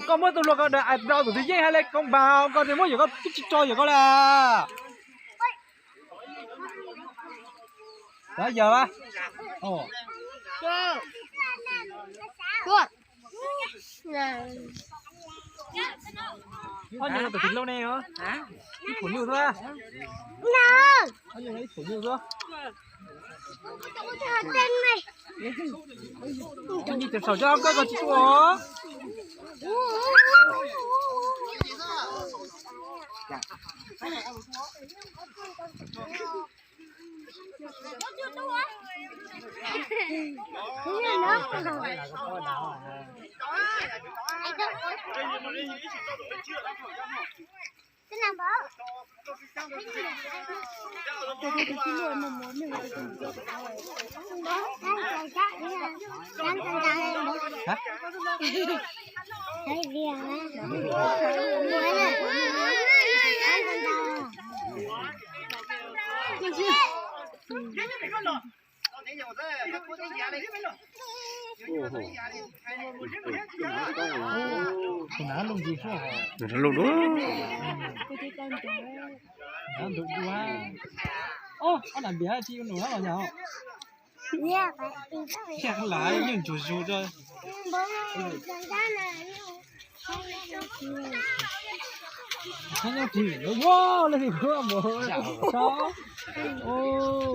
Koj muab tus hluas ko ais rau tus twg yeej hais li koj npam koj tsis muab yog koj tsis tso yog koj li. Tov yog a. Ob nyuag tus tij laug ne os. Ib phuam nyuj xwb. Ob nyuag ib phuam nyuj xwb. Ib nyuag cov saum cov koj koj tsis tuaj. Tus nav lub ntsis suab. Tus nav lub dua. Nav ntug dua. Ob, ob nam npias tsis ua num na los yog. Lam yeej ntsuag zus rau. Nyob ris lawv ua lawv ris ua mus so. Tsis nrau.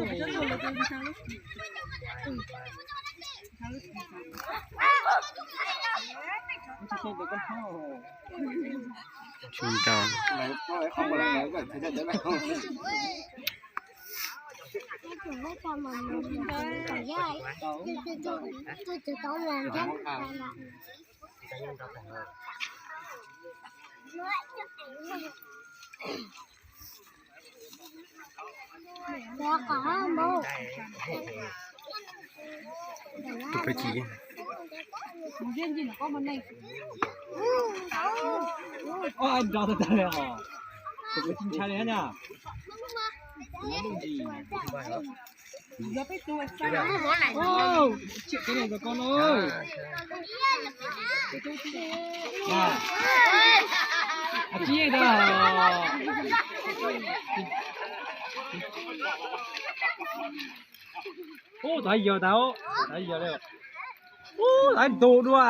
Tus peb ci. Oj, nrau tag tag li os. Tus peb ci ntshai li na. Tsiaj kev no rau koj no. Tsiaj da. Ub, tau yog tau, tau yog li. Ub, tau ntu dua.